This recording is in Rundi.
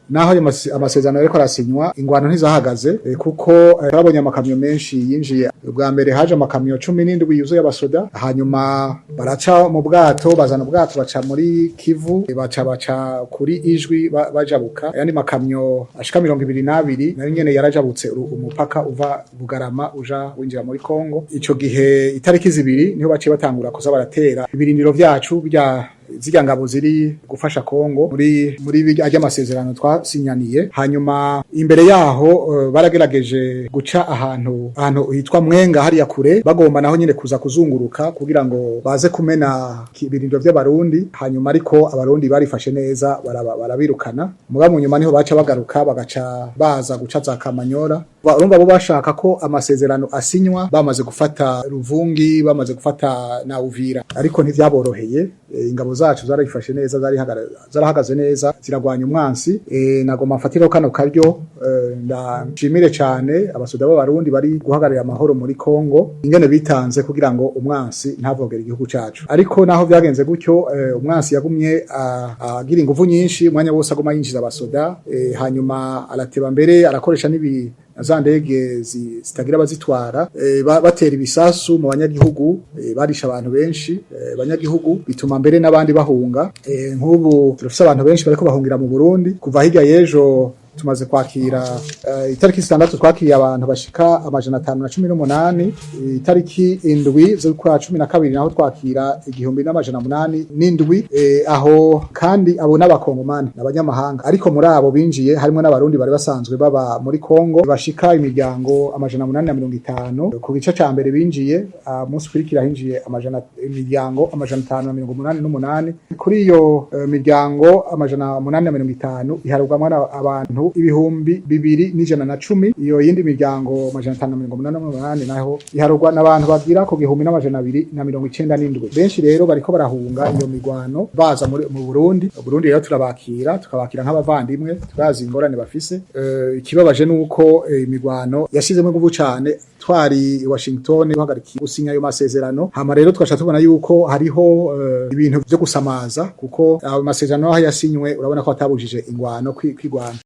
Naho ayo amasezerano yariko arasinywa, ingwano ntizahagaze, kuko twabonye amakamyo menshi yinjiye. Ubwa mbere haje amakamyo 17 yuzuye abasoda, hanyuma baraca mu bwato, bazana ubwato, baca muri Kivu, baca kuri Ijwi, bajabuka. Ayandi makamyo ashika 22 nayo nyene yarajabutse umupaka uva Bugarama uja winjira muri Kongo. Ico gihe itariki 2 niho baciye batangura kuza baratera ibirindiro vyacu bya zirya ngabo ziri gufasha Kongo muri bijya amasezerano twasinyaniye. Hanyuma imbere yaho baragerageje guca ahantu hitwa Mwenga, hariya kure, bagomba naho nyine kuza kuzunguruka kugira ngo baze kumena ibirindiro by'Abarundi. Hanyuma ariko Abarundi barifashe neza, barabirukana. Mugabo mu nyuma niho baca bagaruka, bagaca baza guca za Kamanyora. Urumva bo bashaka ko amasezerano asinywa bamaze gufata Ruvungi, bamaze gufata na Uvira, ariko ntivyaboroheye. Ingabo zacu zarifashe neza, zarahagaze neza, ziragwanya umwansi. Nagomba mfatiraho kano karyo, ndashimire cyane abasoda b'Abarundi bari guhagararira amahoro muri Kongo, ingene bitanze kugira ngo umwansi ntavogere igihugu cacu. Ariko naho vyagenze gutyo, umwansi yagumye agira inguvu nyinshi, umwanya wose aguma yinjiza abasoda. Hanyuma arateba mbere arakoresha n'ibi za ndege zitagira abazitwara, batera ibisasu mu banyagihugu, barisha abantu benshi, banyagihugu, bituma mbere n'abandi bahunga. Nk'ubu turafise abantu benshi bariko bahungira mu Burundi. Kuva hirya y'ejo tumaze kwakira, itariki 6 twakiriye abantu bashika 518, itariki 7 z'ukwa 12 naho twakira 1807. Aho kandi abo n'Abakongomani, n'abanyamahanga, ariko muri abo binjiye harimo n'Abarundi bari basanzwe baba muri Kongo bashika imiryango 850. Ku gice ca mbere binjiye, munsi ukurikira hinjiye imiryango 588. Kuri iyo miryango 850 iharugwamwo abantu 2110. Iyo yindi miryango 588 naho iharugwa n'abantu bagira ku 1297. Benshi rero bariko barahunga iyo migwano baza mu Burundi. Burundi rero turabakira, tukabakira nk'abavandimwe, turazi ingorane bafise. Ikibabaje nuko imigwano yashizemo inguvu cane twari i Washington guhagarikiye gusinya ayo masezerano. Hama rero twaca tubona yuko hariho ibintu vyo gusamaza, kuko ayo masezerano aho yasinywe urabona ko atabujije ingwano kwigwana.